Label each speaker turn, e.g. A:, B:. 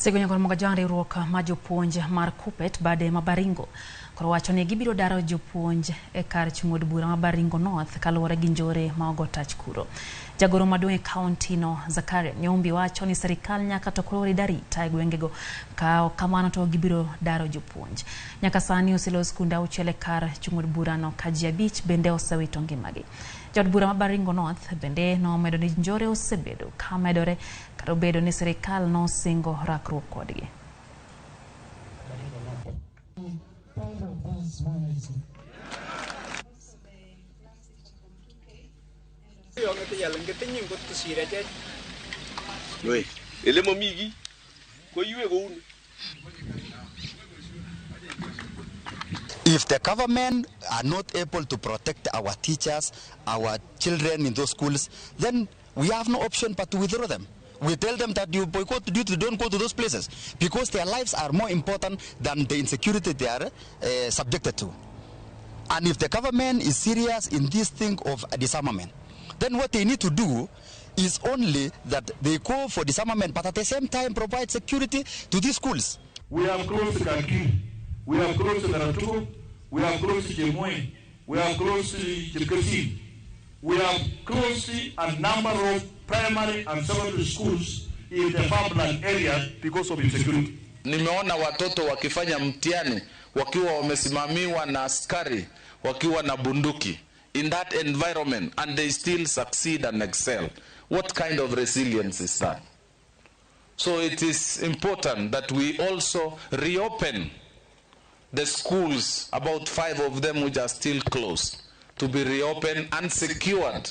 A: Sigonyo moga jon riwruok ma jopuonj mar KUPPET bade ma Baringo koro wacho ni gibiro daro jopuonj e kar chung' od bura ma Baringo North kaluwore gi njore ma ogo tach kuro. Jagoro maduong' e kaunti no Zakaria Nyombi wacho ni sirikal nyaka to koro rid arita e gwengego, ka ok kamano to gibiro daro jopuonj. Nyaka sani oselos skunde 6 e kar chung' od burano ka ji 5 bende osewito ngimagi. Jaod bura ma Baringo North bende nomedo ni njore osebedo ka medore kata obedo ni sirikal nosingo rakruok kodgi.
B: If the government are not able to protect our teachers, our children in those schools, then we have no option but to withdraw them. We tell them that you boycott duty, don't go to those places because their lives are more important than the insecurity they are subjected to. And if the government is serious in this thing of disarmament, then what they need to do is only that they go for disarmament, but at the same time provide security to these schools.
C: We have closed Kakiri, we have closed Karatuko, we have closed Chemoi, we have closed Chepkesi. We have closed a number of primary and secondary schools in the farmland area because of insecurity.
D: Nimeona watoto wakifanya mtihani wakiwa wamesimamiwa na askari wakiwa na bunduki in that environment, and they still succeed and excel. What kind of resilience is that? So it is important that we also reopen the schools, about 5 of them which are still closed, to be reopened and secured.